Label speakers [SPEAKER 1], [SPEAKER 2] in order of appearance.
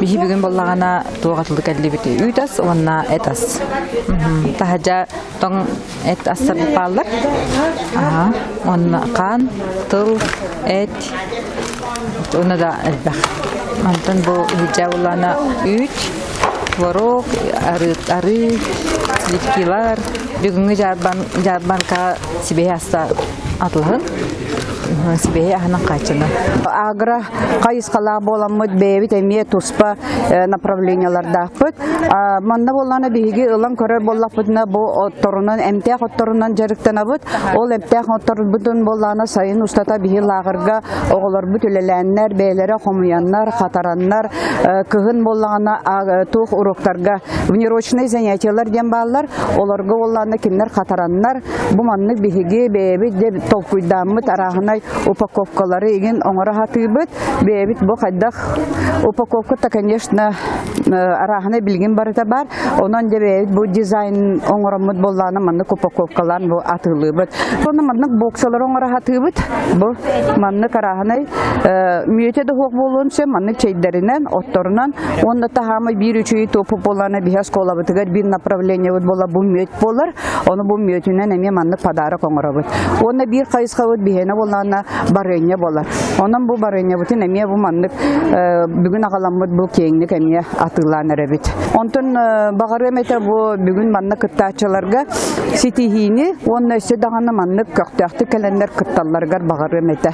[SPEAKER 1] Биһи бүгүн буоллаҕына туох атылы кэллибит үүт ас уонна эт ас. Таһырдьа тоҥ эт астар бааллар. Аха. Уонна хаан, тыл, эт уонна да элбэх. Онтон бу иһирдьэ буоллаҕына үүт, творог, арыы, арыы, сливкилар. Бүгүҥҥү дьаарбан дьаарбанка сибиэһэй аста атылаһын. Сибиэһэй аһынан хааччына.
[SPEAKER 2] Агро хайысхалаах буоламмыт бэйэбит эмиэ туспа направлениелардаахпыт. Манна буоллаҕына биһиги ылан көрөр буоллахпытына бу отторунан эмтээх отторунан дьарыктанабыт. Ол эмтээх отторбутун буоллаҕына сайын устата биһи лааҕырга оҕолорбут үлэлээннэр, бэйэлэрэ хомуйаннар, хатараннар, кыһын буоллаҕына туох уроктарга внеурочные занятиялар диэн бааллар. Олорго буоллаҕына кинилэр хатараннар, бу маннык биһиги бэйэбит де толкуйдааммыт арааһынай упаковкалары игин оҥоро сатыыбыт. Бэйэбит бу хайдах упаковка-то, конечно, арааһынай билигин барыта бар. Онон дьэ бэйэбит бу дизайн оҥороммут буоллаҕына маннык упаковкалаан бу атыылыыбыт. Онно маннык боксалары оҥоро сатыыбыт. Бу маннык арааһынай мүөтэ да суох буолуон сөп, маннык чэйдэринэн, отторунан уонна таһаамай биир үчүгэй туоппу буоллаҕына биһи оскуолабытыгар биир направлениебыт буола бу мүөт буолар. Ону бу мүөтүнэн эмиэ маннык подарок оҥоробут. Уонна биир хайысхабыт биһиэнэ буоллаҕына барыанньа буолар. Онон бу барыанньабытын эмиэ бу маннык бүгүн аҕаламмыт бу киэҥник эмиэ атыылаан эрэбит. Онтон баҕарыам этэ бу бүгүн манна кыттааччыларга ситиһиини уонна өссө даҕаны маннык көхтөөхтүк кэлэннэр кытталларыгар баҕарыам этэ.